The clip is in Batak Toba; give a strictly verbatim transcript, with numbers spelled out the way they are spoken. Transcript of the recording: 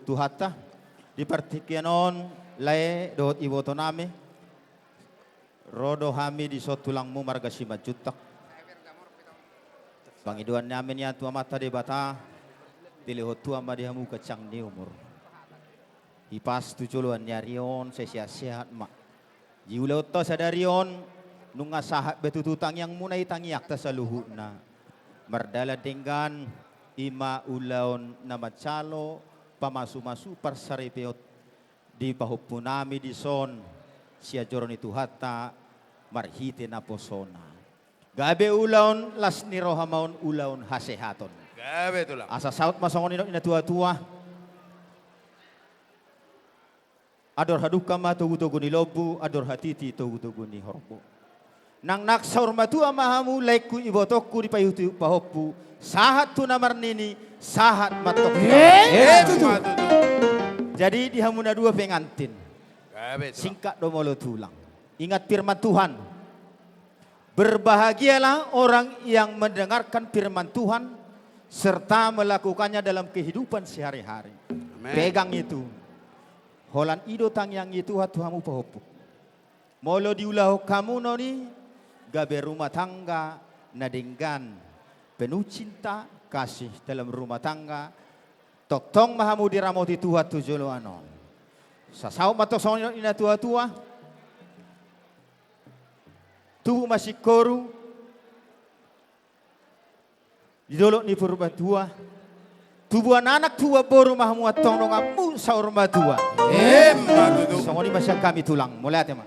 Tuhanta, di partingkian on, lae dohot ibotonami, ro do hami dison tulangmu marga Simanjuntak. Pangidoan nami nian tu Amanta Debata, dilehon Tuhan ma di hamu ganjang ni umur. Hipas tu joloan ni ari on, sai sehat-sehat ma. Di ulaonta sadari on, nunga sahat be tutu tangiangmuna i tangiangta saluhutna. Mardalan denggan, i ma ulaon na manjalo pamasu-masu parsaripeon di pahompunami dison, sian joro ni Tuhanta, marhite naposona. Gabe ulaon las ni roha ma on, ulaon hasehaton. Gabe, Tulang. Asa saut ma songon nidok ni na tua-tua. Andor hadungka ma togu-togu ni lombu, andor hatiti togu-togu ni horbo. Nang nang saur matua ma hamu, laengku, ibotongku, di paihut-ihut pahompu, sahat tu na marnini, sahat ma tongtong. Eh, eh, tutu. Jadi di hamu na dua pengantin. Gabe, Tulang. Singkat do molo, Tulang. Ingat firman Tuhan. Berbahagialah orang yang mendengarkan firman Tuhan serta melakukannya dalam kehidupan sehari-hari. Amin. Pegang itu. Holan i do tangiang ni Tuhan tu hamu pahompu. Molo diulahon hamu non i, gabe rumah tangga na denggan, penuh cinta kasih dalam rumah tangga, tongtong ma hamu diramoti Tuhan tu joloan on. Sasaut ma tong songon nidok ni na tua-tua. Tubu ma singkoru di dolok ni Purbatua. Tubuan anak, tubuan boru ma hamu antong donganmu saur matua. Emma tutu. Songon i ma sian hami, Tulang. Mauliate ma.